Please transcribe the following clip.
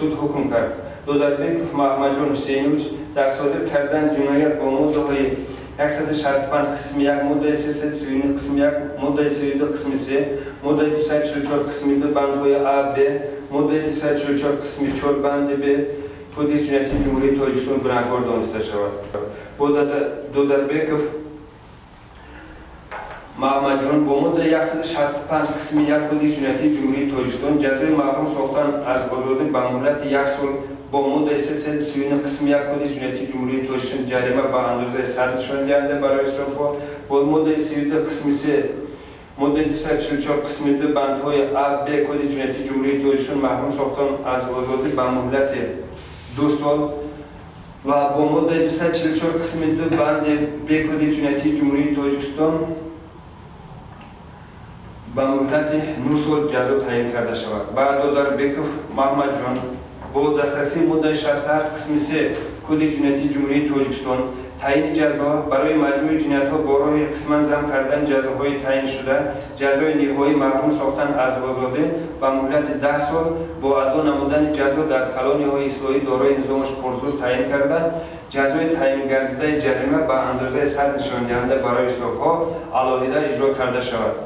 Суд ҳукм кард: Додарбеков Маҳмадҷон Ҳусейнович дар содир кардани ҷиноят бо моддаҳои 165 қисми 1, моддаи 339 қисми 1, моддаи 32 қисми 3, моддаи 244 қисми 2 бандҳои А, Б, моддаи 244 қисми 4 банди Б Кодекси ҷиноятии Ҷумҳурии Тоҷикистон гунаҳкор дониста шавад. Бо Додарбеков Маҳмадҷон бо моддаи 165 қисми 1 Кодекси ҷиноятии Ҷумҳурии Тоҷикистон ҷазои маҳрум сохтан аз озодӣ ба муҳлати як сол, бо моддаи 339 қисми 1 Кодекси ҷиноятии Ҷумҳурии Тоҷикистон ҷарима ба андозаи 100 нишондиҳанда барои ҳисобҳо, бо моддаи 32 қисми 3, моддаи 244 қисми 2 бандҳои А, Б Кодекси ҷиноятии Ҷумҳурии Тоҷикистон маҳрум сохтан аз озодӣ ба муҳлати 2 сол ва бо моддаи 244 қисми 2 банди Б Кодекси ҷиноятии Ҷумҳурии Тоҷикистон ба муҳлати 9 сол ҷазо таъин карда шавад. Ба Додарбеков Маҳмадҷон бо дастрасии моддаи 67 қисми 3 Кодекси ҷиноятии Ҷумҳурии Тоҷикистон таъини ҷазо барои маҷмӯи ҷиноятҳо бо роҳи қисман зам кардани ҷазоҳои таъиншуда, ҷазои ниҳоӣ маҳрум сохтан аз озодӣ ба муҳлати 10 сол бо адо намудани ҷазо дар колониҳои ислоҳӣ дорои низомаш пурзур таъин карда, ҷазои таъингардидаи ҷарима ба андозаи 100 нишондиҳанда барои ҳисобҳо алоҳида иҷро карда шавад.